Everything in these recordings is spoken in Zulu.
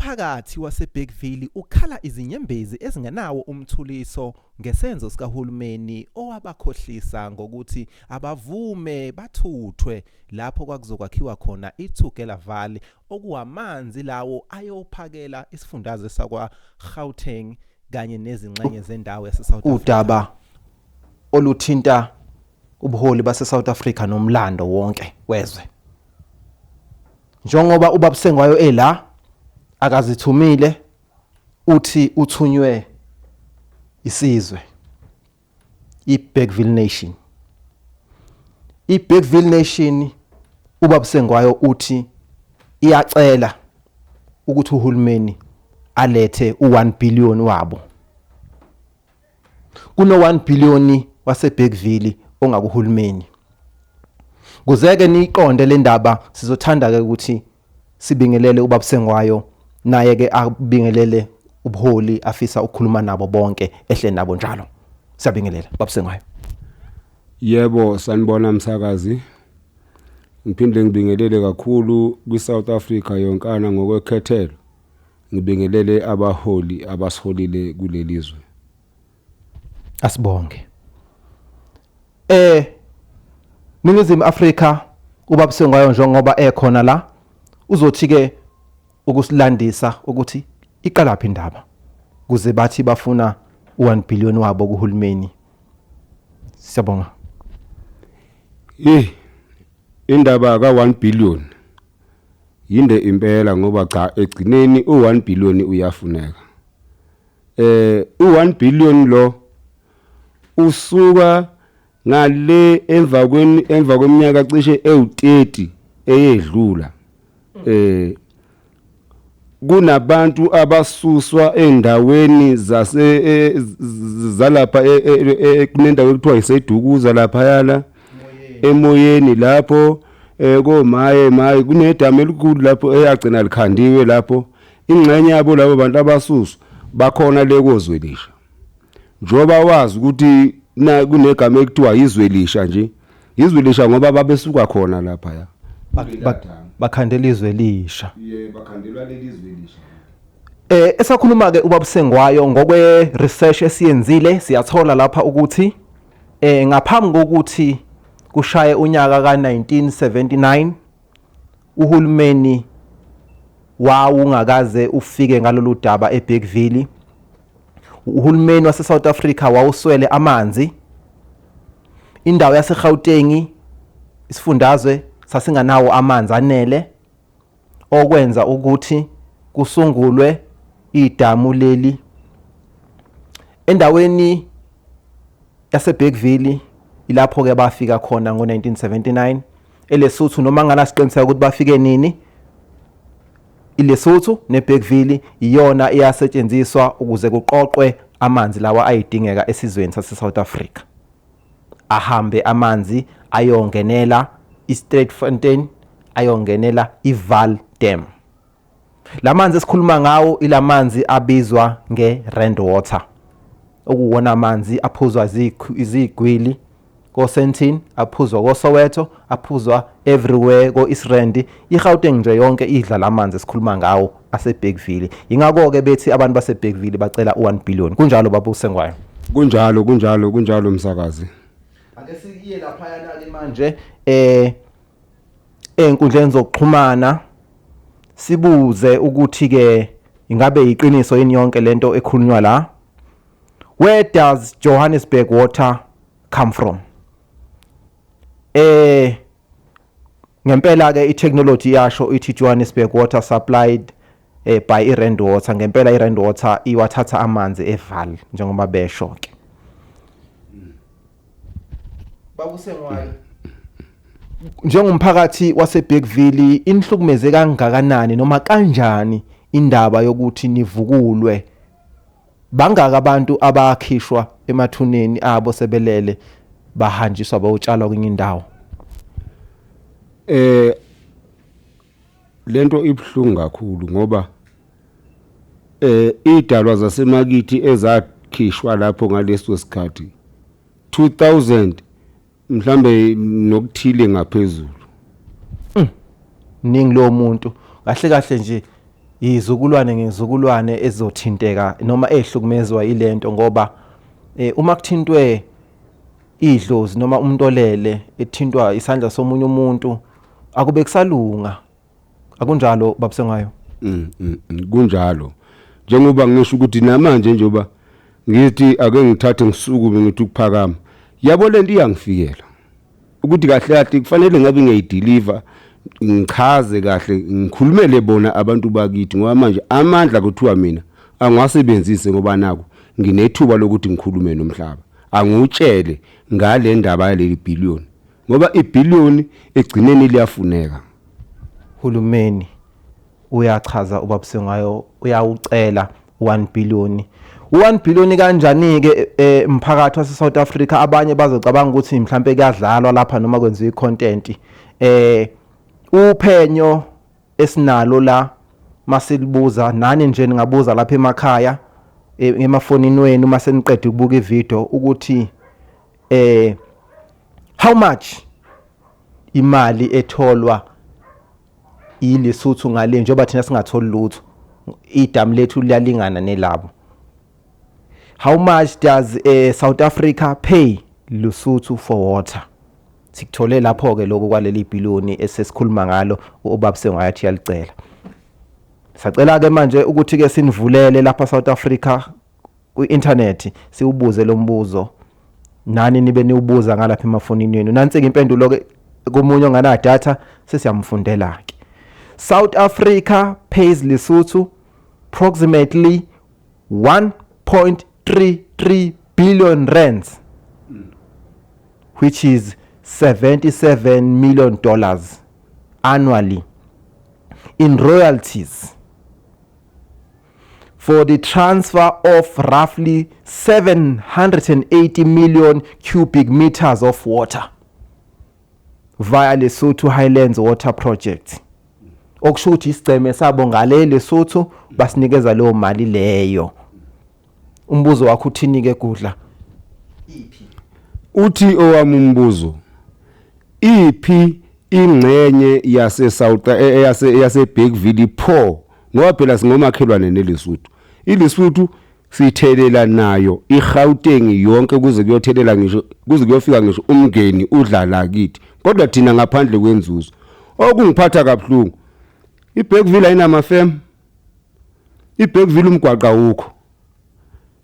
Umphakathi waseBergville ukhala izinyembezi ezingenawo umthuliso ngesenzo sikahulumeni owabakhohlisa ngokuthi abavume bathuthwe lapho kwakuzokwakhiwa khona iTugela Valley okuwamanzi lawo ayophakela isifundazwe sakwa-Gauteng kanye nezingxenye zendawo yaseSouth Africa. Udaba oluthinta ubuholi base-South Africa nomlando wonke wezwe. Njengoba ubaba Sengwayo ela akazithumile, uthi uthunywe isizwe, iBergville Nation. IBergville Nation, ubaba Sengwayo uthi iyacela ukuthi uhulumeni alethe u1 billion wabo. Kuno 1 billion waseBergville ongakuhulumeni. Kuzeke niqonde le ndaba, sizothanda ke ukuthi sibingelele ubaba Sengwayo, naye ke abingelele ubuholi afisa ukukhuluma nabo bonke, ehle nabo njalo. Siyabingelela, baba Sengwayo. Yebo, sanibona msakazi. Ngiphinde ngibingelele kakhulu kwiSouth Africa yonkana ngokwekhethelo. Ngibingelele abaholi abasiholile kulelizwe. Asibonge. Ningizimu Afrika, ubaba Sengwayo njengoba ekhona la uzothi ke ukusilandisa ukuthi iqalaphi indaba kuze bathi bafuna u1 billion wabo kuhulumeni. Siyabonga. Eh indaba ka 1 billion yinde impela, ngoba cha, egcineni u1 billion uyafuneka. U1 billion lo usuka ngale emva kweminyaka cishe ewu30 eyedlula. Kunabantu abasuswa endaweni zase zalapha kunendawo ekuthiwa iseDukuza lapha yana emoyeni lapho, komaye maye kunedamu elikhulu lapho eyagcina likhandiwe lapho. Ingxenye yabo labo bantu abasuswa bakhona le koZwelisha, njengoba wazi ukuthi na kunegama ekuthiwa iZwelisha nje, iZwelisha ngoba babesuka khona lapha ya. Bakhandela izwe lisha. Ye, bakhandelwa leli zwe lisha. Esakhuluma ke ubaba Sengwayo, ngokwe research esiyenzile siyathola lapha ukuthi ngaphambi kokuthi kushaye unyaka ka1979 uhulumeni wawungakaze ufike ngalolu daba eBergville. Uhulumeni wase South Africa wawuswele amanzi. Indawo yaseGauteng, isifundazwe sasinganawo amanzi anele, okwenza ukuthi kusungulwe idamu leli endaweni yaseBergville. Ilapho ke bafika khona ngo1979 eLesotho, noma nganasiqiniseka ukuthi bafike nini. ILesotho neBergville iyona iyasetshenziswa ukuze kuqoqwe amanzi lawa ayidingeka esizweni sase South Africa, ahambe amanzi ayongenela iStraitfontein, ayongenela iVaal Dam. Lamanzi esikhuluma ngawo ilamanzi abizwa ngeRand Water, okuwona amanzi aphuzwa izigwili koSandton, aphuzwa koSoweto, aphuzwa everywhere ko-East Rand, iGauteng nje yonke idla lamanzi esikhuluma ngawo aseBergville. Ingakho ke bethi abantu baseBergville bacela u1 billion. Kunjalo, baba uSengwayo? Kunjalo, kunjalo, kunjalo msakazi. Ake siye laphayana ke manje ey'nkundleni zokuxhumana, sibuze ukuthi ke ingabe iqiniso yini yonke lento ekhulunywa la. Where does Johannesburg water come from? Ngempela ke i-technology iyasho, ithi Johannesburg water supplied by iRand Water. Ngempela iRand Water iwathatha amanzi eVaal njengoba besho ke. Baba uSengwayo, njengomphakathi waseBergville, inhlukumeze kangakanani noma kanjani indaba yokuthi nivukulwe? Bangaka abantu abakhishwa emathuneni abo sebelele, bahanjiswa bayotshalwa kwenye indawo? Lento ibhlungu kakhulu ngoba idalwa zasemakithi ezakhishwa lapho ngaleso sikhathi 2000 mhlambe nokuthile ngaphezulu. Ningi lo muntu kahle kahle nje. Izizukulwane ngezizukulwane ezizothinteka noma ezihlukumezwa ilento ngoba uma kuthintwe idlozi noma umuntu olele ethintwa isandla somunye umuntu akube kusalunga. Akunjalo babusengwayo? Kunjalo. Njengoba ngisho ukuthi namanje njengoba ngithi ake ngithathe ngisukume ngithi ukuphakama. Yabo lento iyangifikela. Ukuthi kahle kahle kufanele ngabe ngiyayideliver ngichaze kahle ngikhulumele bona abantu bakithi ngoba manje amandla kuthiwa mina angiwasebenzise ngoba naku nginethuba lokuthi ngikhulume nomhlaba. Angiwutshele ngale ndaba yaleli billion ngoba ibillion egcineni liyafuneka. Hulumeni uyachaza ubabusengwayo uyawucela 1 billion. U1 billion kanjani ke mphakathi wase South Africa? Abanye bazocabanga ukuthi mhlambe kuyadlalwa lapha noma kwenziwa icontent. Uphenyo esinalo la masilibuza nani nje ningabuza lapha emakhaya emafonini wenu mase niqeda ukubuka ivideo ukuthi how much imali etholwa iLesotho ngale, njengoba thina singatholi lutho, idamu lethu liyalingana nelabo. How much does South Africa pay Lesotho for water? Sikuthole lapho ke lokho kwaleli billion esesikhuluma ngalo ubaba Sengathi yalicela. Sacela ke manje ukuthi ke sinivulele lapha South Africa ku-internet siwubuze lo mbuzo, nani nibe niwubuza ngalapha emafonini yenu. Nansi ke impendulo ke komunye ongana data, sesiyamfundela ke. South Africa pays Lesotho approximately 1.33 billion rands, which is 77 million dollars annually in royalties for the transfer of roughly 780 million cubic meters of water via Lesotho Highlands Water Project. Okusho ukuthi isigceme sabo ngale Lesotho basinikeza leyo mali leyo. Umbuzo wakho uthini ke Gudla? Uthi owami umbuzo, iphi ingxenye yase South yase Bergville pho? Ngoba phela singomakhelwane neLesotho. ILesotho sithelela nayo iGauteng yonke kuze kuyothelela ngisho kuze kuyofika ngisho umngeni udlala kithi, kodwa thina ngaphandle kwenzuzo. Okungiphatha kabuhlungu, iBergville ayinamafem, iBergville umgwaqo awukho,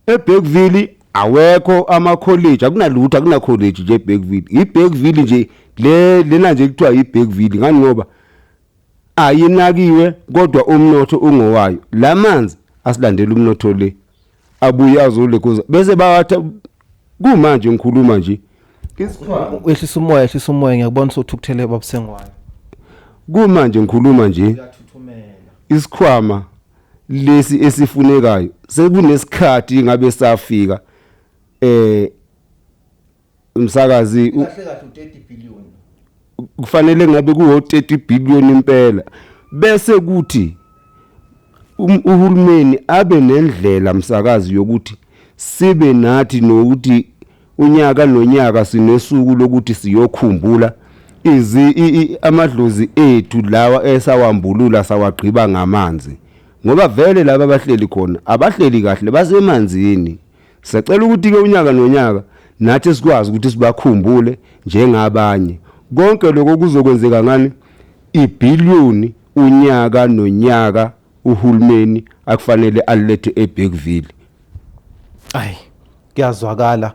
eBergville awekho ama-college, akunalutho, akuna college nje eBergville. IBergville nje le lena nje kuthiwa iBergville ngani ngoba ayinakiwe, kodwa umnotho ungowayo. Lamanzi asilandela umnotho le abuye azolekuza bese bawatha. Kumanje ngikhuluma nje isikhwama Wehlisa umoya, ehlisa umoya, ngiyakubona usuthukuthele babusengwayo. Kumanje ngikhuluma nje Uyathuthumela. isikhwama lesi esifunekayo sekunesikhathi ngabe safika umsakazi Kahle kahle u30 billion. Kufanele ngabe kuwo 30 billion impela, bese kuthi uhulumeni abe nendlela msakazi yokuthi sibe nathi nokuthi unyaka nonyaka sinesuku lokuthi siyokhumbula izi amadlozi ethu lawa esawambulula sawagqiba ngamanzi, ngoba vele laba abahleli khona abahleli kahle, basemanzini. Siyacela ukuthi ke unyaka nonyaka nathi sikwazi ukuthi sibakhumbule njengabanye. Konke lokho kuzokwenzeka ngani? Ibhiliyoni unyaka nonyaka uhulumeni akufanele alilethe eBergville. Ayi, kuyazwakala.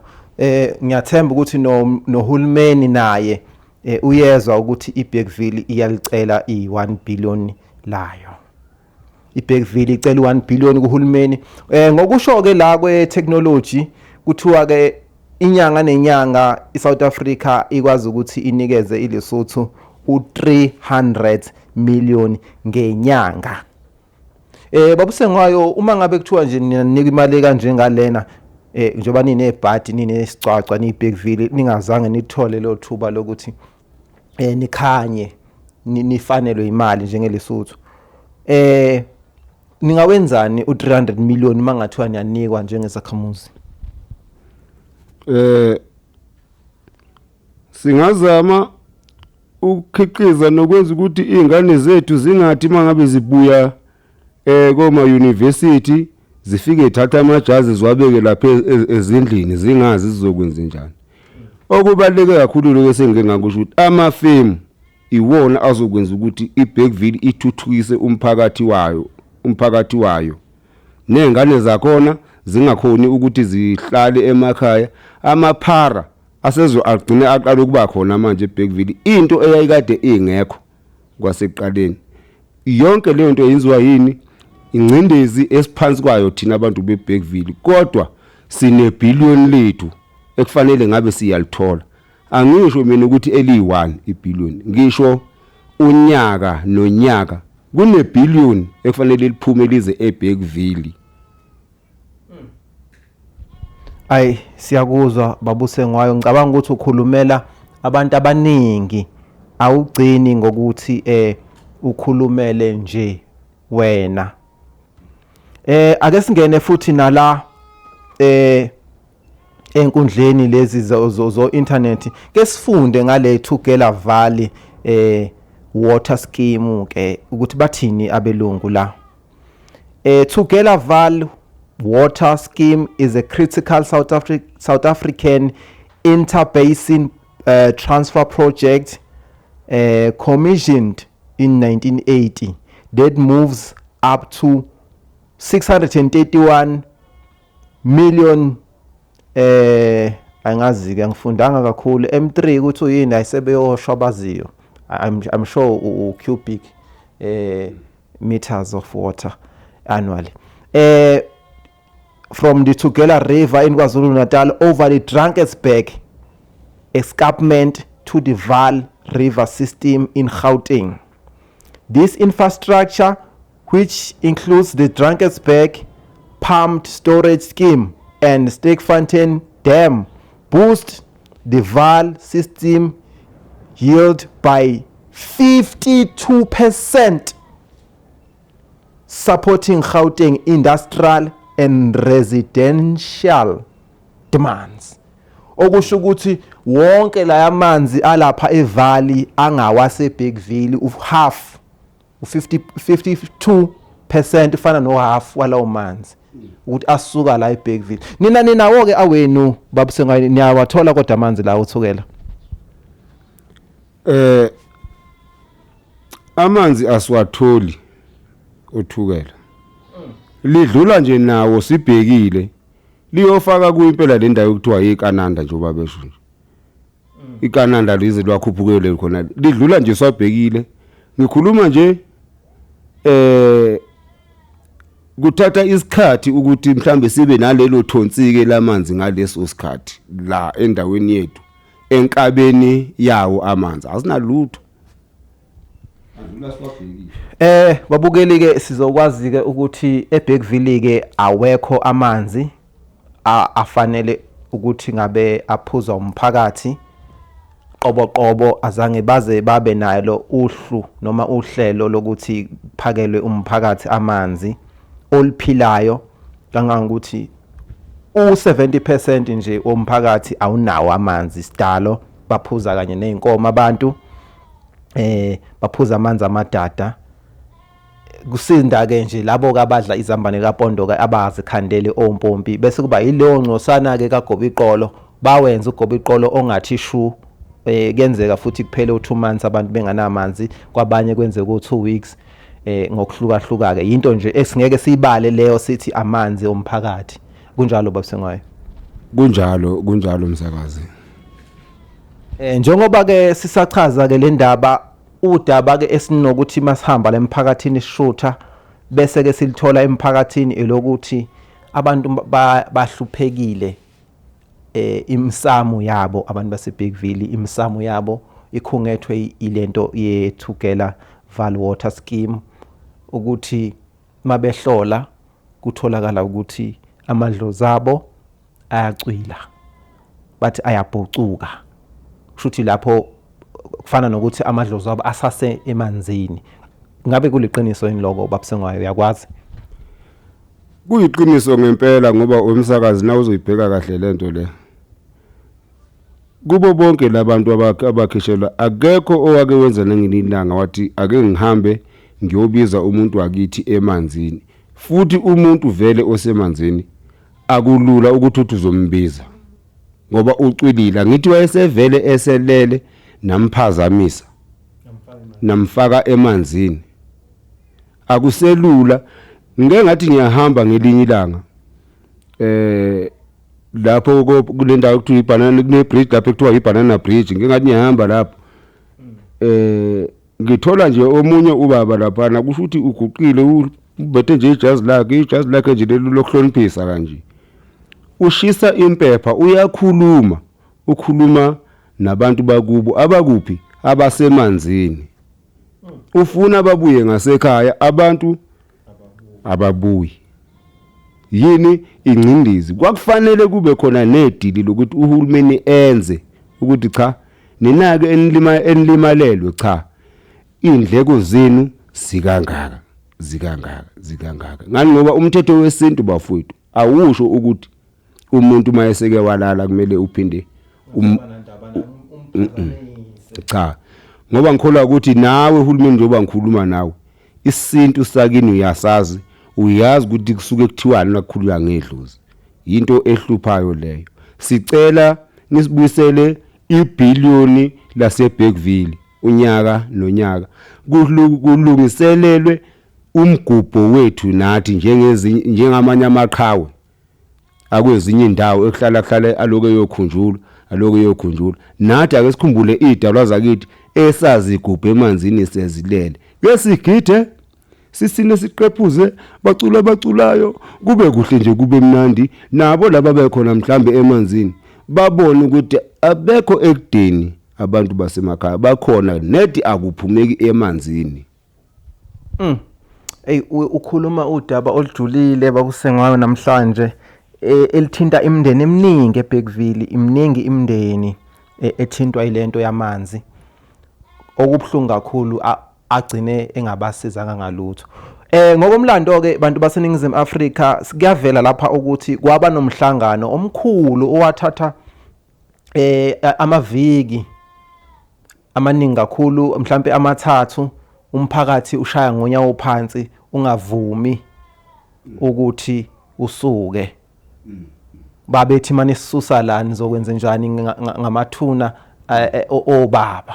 Ngiyathemba ukuthi no nohulumeni naye uyezwa ukuthi iBergville iyalicela i1 billion layo. iBergville icela u1 billion kuhulumeni. Ngokusho ke la kwe technology kuthiwa ke inyanga nenyanga iSouth Africa ikwazi ukuthi inikeze iLesotho u300 million ngenyanga. Babusengwayo, uma ngabe kuthiwa nje nina ninika imali kanje ngalena njengoba ninebhadi ninesicwacwa niyiBergville ningazange nithole lo thuba lokuthi nikhanye nifanelwe imali njengeLesotho, ningawenzani u300 million mangathiwa niyanikwa njengezakhamuzi? Singazama ukukhiqiza nokwenza ukuthi izingane zethu zingathi mangabe zibuya Koma university zifike thatha amajazi ziwabeke lapha ezindlini zingazi zizokwenza njani. Okubaluleke kakhulu lokho esengike ngakusho ukuthi amafemu iwona azokwenza ukuthi iBergville ithuthukise umphakathi wayo ney'ngane zakhona zingakhoni ukuthi zihlale emakhaya. Amaphara asezo agcine aqala ukuba khona manje eBergville, into eyayikade ingekho kwasekuqaleni. Yonke leyo nto yenziwa yini? Ingcindezi esiphansi kwayo thina abantu beBergville, kodwa sine billion lethu ekufanele ngabe siyalithola. Angisho mina ukuthi eliyi-1 ibillion, ngisho unyaka nonyaka kune billion ekufanele liphume lize eBergville. Ayi, siyakuzwa babusengwayo. Ngicabanga ukuthi ukhulumela abantu abaningi, awugcini ngokuthi ukhulumele nje wena. Ake singene futhi nala enkundleni lezi zo internet, ke sifunde ngale Tugela Valley water scheme ke ukuthi bathini abelungu la. Tugela Vaal Water Scheme is a critical South African interbasin transfer project commissioned in 1980 that moves up to 631 million, angazi ke, ngifundanga kakhulu M3 ukuthi uyini, ayisebeyosho abaziyo. I'm sure u cubic meters of water annually from the Tugela River in KwaZulu-Natal over the Drakensberg escarpment to the Vaal River system in Gauteng. This infrastructure, which includes the Drakensberg Pumped Storage Scheme and Sterkfontein Dam, boosts the Vaal system yield by 52%, supporting Gauteng industrial and residential demands. Okusho ukuthi wonke la yamanzi alapha eValley angawase Bergville, uhalf, u50 52% ufana no half walawo manzi ukuthi asuka la eBergville. Nina ninawo ke awenu babusengane, niyawathola kodwa amanzi la uThukela? Amanzi asiwatholi uThukela, lidlula nje nawo sibhekile, liyofaka kuyimpela le ndawo ekuthiwa iKananda, njengoba besho nje iKananda lize lwakhuphukele khona, lidlula nje swabhekile. Ngikhuluma nje kuthatha isikhathi ukuthi mhlambe sibe nalelo thonsike lamanzi ngaleso sikhathi la endaweni yethu, enkabeni yawo amanzi asinalutho, adlula siwabhekile. Babukeli ke, sizokwazi ke ukuthi eBergville ke awekho amanzi afanele ukuthi ngabe aphuzwa umphakathi qobo qobo. Azange baze babe nalo uhlu noma uhlelo lokuthi phakelwe umphakathi amanzi oluphilayo, kangangokuthi u70% nje womphakathi awunawo amanzi sidalo, baphuza kanye nezinkomo abantu, baphuza amanzi amadada. Kusinda ke nje labo ke abadla izambane kapondo ke, abazikhandele ompompi, bese kuba yileyo ngcosana ke kagobiqolo, bawenza ugobiqolo ongathi shu. Kuyenzeka futhi kuphele u2 months abantu bengenamanzi, kwabanye kwenzeka u2 weeks ngokuhlukahluka ke. Into nje esingeke siyibale leyo sithi amanzi omphakathi. Kunjalo babusengwayo? Kunjalo, kunjalo msakazi. Njengoba ke sisachaza ke le ndaba, udaba ke esinokuthi masihamba lemphakathini sishutha bese ke silithola emphakathini elokuthi abantu bahluphekile, imsamo yabo abantu baseBergville, imsamo yabo ikhungethwe ilento yeThugela Vaal Water Scheme, ukuthi mabehlola kutholakala ukuthi amadlozi abo ayacwila, bathi ayabhucuka, kushuthi lapho kufana nokuthi amadlozi abo asase emanzini. Ngabe kuliqiniso yini lokho babusengwayo, uyakwazi? Kuyiqiniso ngempela, ngoba umsakazi na uzoyibheka kahle lento le, kubo bonke labantu abakhishelwa akekho owake wenza nangelinye ilanga wathi ake ngihambe. ngiyobiza umuntu wakithi emanzini. Futhi umuntu vele osemanzini akulula ukuthi uthi uzombiza ngoba ucwilile. Ngithi wayesevele eselele, namphazamisa, namfaka emanzini, akuselula. Ngike ngathi ngiyahamba ngelinye ilanga lapho kule ndawo kuthiwa iBanana, kune bridge lapho ekuthiwa iBanana Bridge. Ngike ngathi ngiyahamba lapho, ngithola nje omunye ubaba laphana, kusho ukuthi uguqile, ubethe nje ijazi lakhe nje leli lokuhloniphisa kanje, ushisa impepha, uyakhuluma, ukhuluma nabantu bakubo abakuphi, abasemanzini, ufuna babuye ngasekhaya. Abantu ababuyi. Yini ingcindizi? Kwakufanele kube khona nedili lokuthi uhulumeni enze ukuthi cha, ninake enilima enilimalelwe, cha, indleko zenu zikangaka, zikangaka, zikangaka. Ngani? Ngoba umthetho wesintu, bafowethu, awusho ukuthi umuntu mayeseke walala kumele uphinde cha, ngoba ngikholwa ukuthi nawe uhulumeni, njengoba ngikhuluma nawe, isintu sakini uyasazi, uyazi ukuthi kusuke kuthiwani nakukhulunywa ngedlozi. Into ehluphayo leyo. Sicela nisibuyisele ibhiliyoni laseBergville unyaka nonyaka, kulungiselelwe umgubho wethu nathi njengezinye, njengamanye amaqhawe akwezinye indawo ekuhlala kuhlale aloku eyokhunjulwa, aloku eyokhunjulwa. Nathi ake sikhumbule idalwa zakithi esazigubha emanzini sezilele, ke sigide, sisine, siqephuze, bacula abaculayo, kube kuhle nje, kube mnandi. Nabo laba bekhona mhlambe emanzini babone ukuthi abekho ekudeni, abantu basemakhaya bakhona nedi, akuphumeki emanzini. Ey, ukhuluma udaba olujulile bakusengwayo namhlanje, elithinta imindeni eminingi eBergville. Iminingi imindeni ethintwa ilento yamanzi. Okubuhlungu kakhulu, agcine engabasizanga ngalutho. Ngokomlando ke, bantu baseNingizimu Afrika, kuyavela lapha ukuthi kwaba nomhlangano omkhulu owathatha amaviki amaningi kakhulu, mhlambe amathathu, umphakathi ushaya ngonyawo phansi ungavumi ukuthi usuke. Babethi manje sisusa la, nizokwenza njani ngamathuna obaba?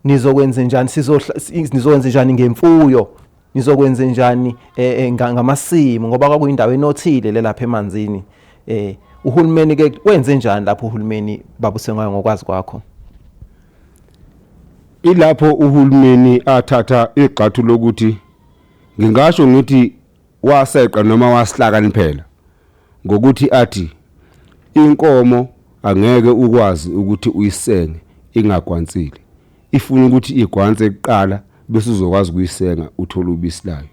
Nizokwenza njani? Nizokwenza njani ngemfuyo? Nizokwenza njani ngamasimu? Ngoba kwakuyindawo enothile lelapha emanzini. Uhulumeni ke wenze njani lapho uhulumeni, babusengwayo, ngokwazi kwakho? Ilapho uhulumeni athatha igxathu lokuthi, ngingasho ngithi waseqa noma wasihlakaniphela ngokuthi athi inkomo angeke ukwazi ukuthi uyisenge ingagwansile, ifuna ukuthi igwanse kuqala bese uzokwazi ukuyisenga, uthole ubisi layo.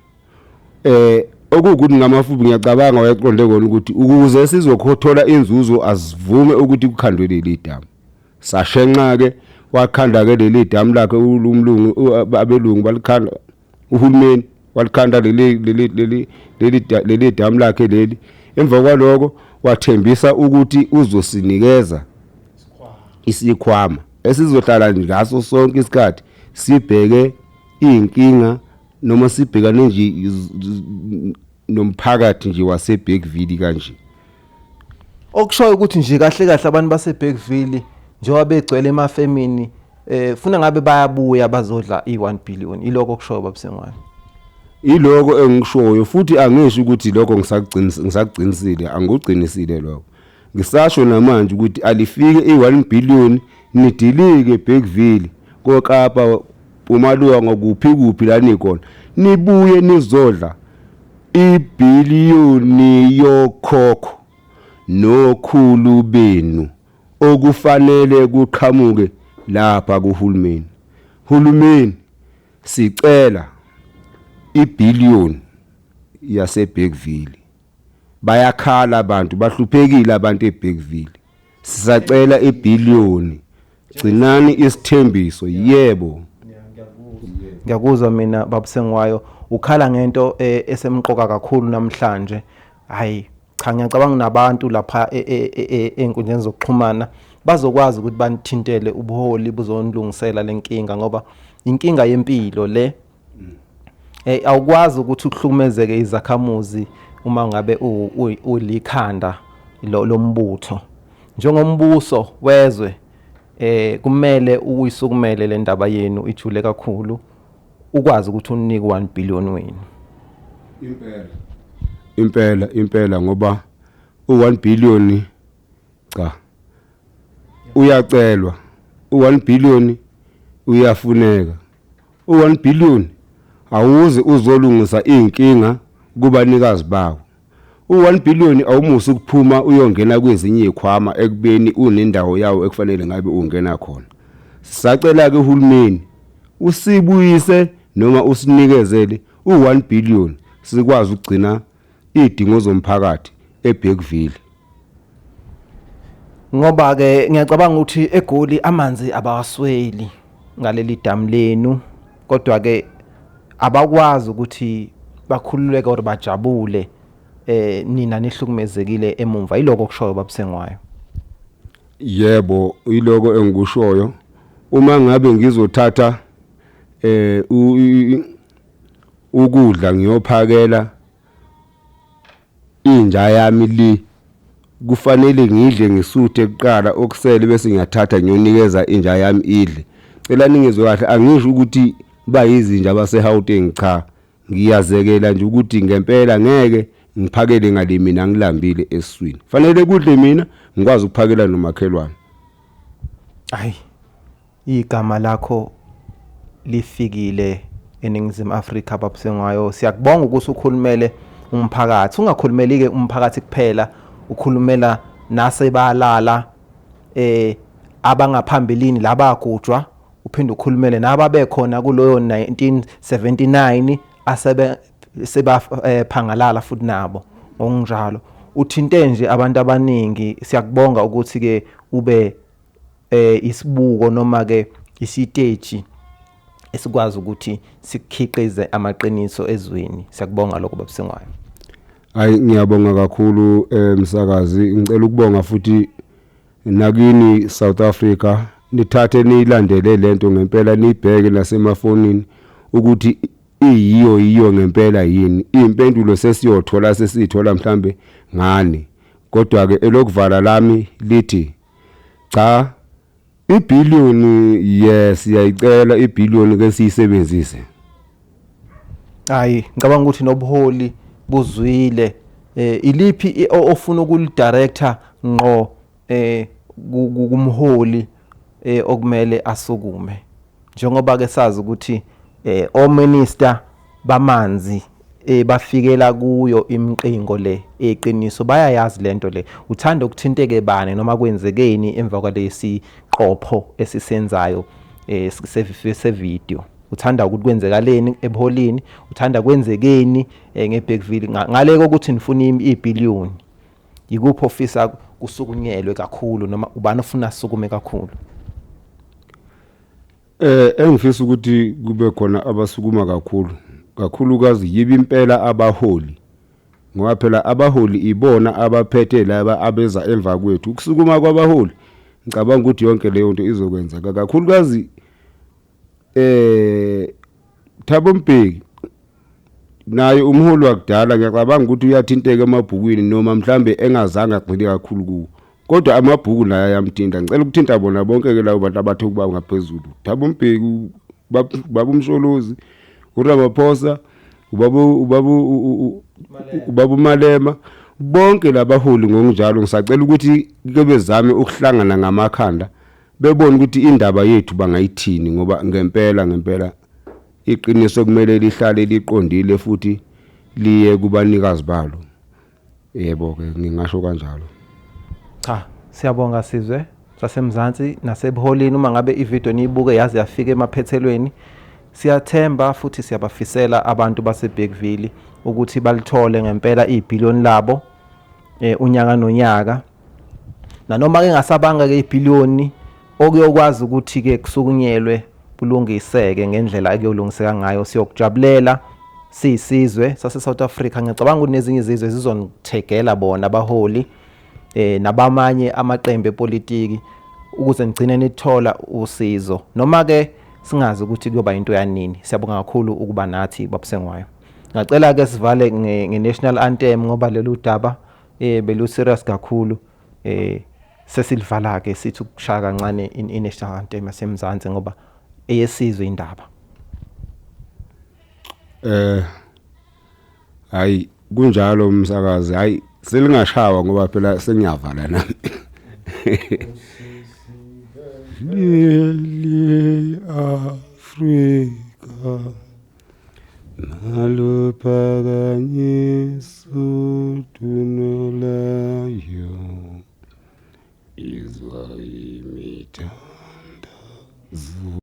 Okuwukuthi ngamafuphi ngiyacabanga wayeqonde kona ukuthi ukuze sizokhothola inzuzo asivume ukuthi kukhandwe leli damu. Sashenxa ke, wakhanda ke leli damu lakhe umlungu, abelungu balikhanda, uhulumeni walikhanda leli damu lakhe leli. Emva kwaloko wathembisa ukuthi uzosinikeza isikhwama esizohlala ngaso sonke isikhathi sibheke iy'nkinga noma sibhekane nje nomphakathi nje waseBergville kanje. Okushoyo ukuthi nje kahle kahle abantu baseBergville, njengoba begcwele emafemini, funa ngabe bayabuya bazodla i1 billion. Iloko okushoyo, babusengwane? Iloko engishoyo, futhi angisho ukuthi lokho ngisakugcinisile, angikugcinisile lokho. Ngisasho namanje ukuthi alifike i1 billion, nidilike Bergville, koKapa, Mpumalanga, ngokuphi kuphi la nikhona, nibuye nizodla ibhiliyoni yokhokho nokhulu benu okufanele kuqhamuke lapha kuhulumeni. Hulumeni, sicela ibhiliyoni yaseBergville. Bayakhala abantu, bahluphekile abantu eBergville. Sisacela ibhiliyoni. Gcinani isithembiso. Yebo. Ngiyakuzwa mina, babusengwayo, ukhala ngento esemqoka kakhulu namhlanje. Hayi cha, ngiyacabanga nabantu lapha ey'nkundleni zokuxhumana bazokwazi ukuthi banithintele ubuholi buzonilungisela lenkinga, ngoba Inkinga yempilo le. Awukwazi ukuthi uhlukumezeke izakhamuzi uma ngabe ulikhanda lombutho. Njengombuso wezwe kumele uyisukumele le ndaba yenu ijule kakhulu, ukwazi ukuthi unike 1 billion wenu. Impela. Impela impela, ngoba u1 billion cha uyacelwa, u1 billion uyafuneka, u1 billion awuze uzolungisa inkinga kubanikazi bawo. U1 billion awumusa ukuphuma uyongena kwezinye izikhwama ekubeni unendawo yawo ekufanele ngabe ungena khona. Sisacela ke uhulumeni usibuyise noma usinikezele u1 billion sikwazi ukugcina idingo zomphakathi eBergville. Ngoba ke ngiyacabanga ukuthi eGoli amanzi abawasweli ngaleli damu lenu, kodwa ke abakwazi ukuthi bakhululeke or bajabule nina nihlukumezekile emumva. Yiloko okushoyo babusengwayo? Yebo, iloko engikushoyo. Uma ngabe ngizothatha ukudla ngiyophakela inja yami li, kufanele ngidle ngisuthe kuqala, okusele bese ngiyathatha ngiyonikeza inja yami idle. Cela ningizwe kahle, angisho ukuthi bayizinja baseGauteng, cha, ngiyazekela nje ukuthi ngempela ngeke ngiphakele ngale mina ngilambile esiswini. Fanele kudle mina ngikwazi ukuphakela nomakhelwane. Hayi, igama lakho lifikile eNingizimu Afrika babusengwayo. Siyakubonga ukuthi ukhulumele umphakathi, ungakhulumeli ke umphakathi kuphela, ukhulumela nasebalala abangaphambilini labagujwa, uphinde ukhulumele nababekhona kuloyo 1979 asebe sebaphangalala futhi nabo ngokunjalo. Uthinte nje abantu abaningi. Siyakubonga ukuthi ke ube isibuko noma ke isiteji esikwazi ukuthi sikhiqize amaqiniso ezweni. Siyakubonga lokho babusengwayo. Hayi, ngiyabonga kakhulu msakazi. Ngicela ukubonga futhi nakini South Africa, nithathe niyilandele lento ngempela, nibheke nasemafonini ukuthi iyiyo yiyo ngempela yini. Impendulo sesiyothola, sesithola mhlambe ngani, kodwa ke elokuvala lami lithi cha, ibillion yes siyayicela ibillion ke siyisebenzise. Hayi, ngicabanga ukuthi nobuholi buzwile. Iliphi ofuna ukulidirector ngqo kumholi okumele asukume, njengoba ke sazi ukuthi ominister bamanzi bafikela kuyo imqingo le eqiniso, bayayazi lento le. Uthanda ukuthinteke bani noma kwenzekeni emva kwalesi qopho esisenzayo se video? Uthanda ukuthi kwenzekaleni ebuholini? Uthanda kwenzekeni ngeBergville ngale kokuthi nifuna ibillion? Yikuphi ofisa kusukunyelwe kakhulu noma ubani ofuna asukume kakhulu? Engifisa ukuthi kube khona abasukuma kakhulu, kakhulukazi yibi impela abaholi, ngoba phela abaholi ibona abaphethe laba abeza emva kwethu. Ukusukuma kwabaholi, ngicabanga ukuthi yonke leyo nto izokwenzeka, kakhulukazi Thabo Mbeki naye umholi wakudala. Ngiyacabanga ukuthi uyathinteka emabhukwini, noma mhlambe engazange agxile kakhulu kuwo, kodwa amabhuku naye ayamthinta. Ngicela ukuthinta bona bonke ke labo bantu abathe ukuba ngaphezulu, Thabo Mbeki, baba uMsholozi, uRamaphosa, ubaba uMalema, bonke labaholi ngokunjalo. Ngisacela ukuthi ke bezame ukuhlangana ngamakhanda, bebone ukuthi indaba yethu bangayithini, ngoba ngempela ngempela iqiniso kumele lihlale liqondile futhi liye kubanikazi balo. Yebo ke, ngingasho kanjalo. Cha, siyabonga sizwe sasemzansi nasebuholini. Uma ngabe ivideo niyibuke yaze yafika emaphethelweni, siyathemba futhi siyabafisela abantu baseBergville ukuthi balithole ngempela ibillion labo unyaka nonyaka, nanoma ke ngasabanga ke ibillion okuyokwazi ukuthi ke kusukunyelwe kulungiseke ngendlela ekuyolungiseka ngayo. Siyokujabulela siyisizwe sase South Africa. Ngicabanga ukuthi nezinye izizwe zizonithegela bona abaholi nabamanye amaqembu epolitiki ukuze nigcine nithola usizo, noma ke Singazi ukuthi kuyoba into yanini. Siyabonga kakhulu ukuba nathi babusengwayo. Ngacela ke sivale nge-national anthem ngoba lolu daba belu serious kakhulu. Sesilivala ke sithi ukushaya kancane i-national anthem yaseMzansi ngoba eyesizwe indaba. Hayi kunjalo umsakazi, hayi selingashawa ngoba phela sengiyavala nami. Leli Afrika naluphakanyiso dunolayo izwa imithandazo.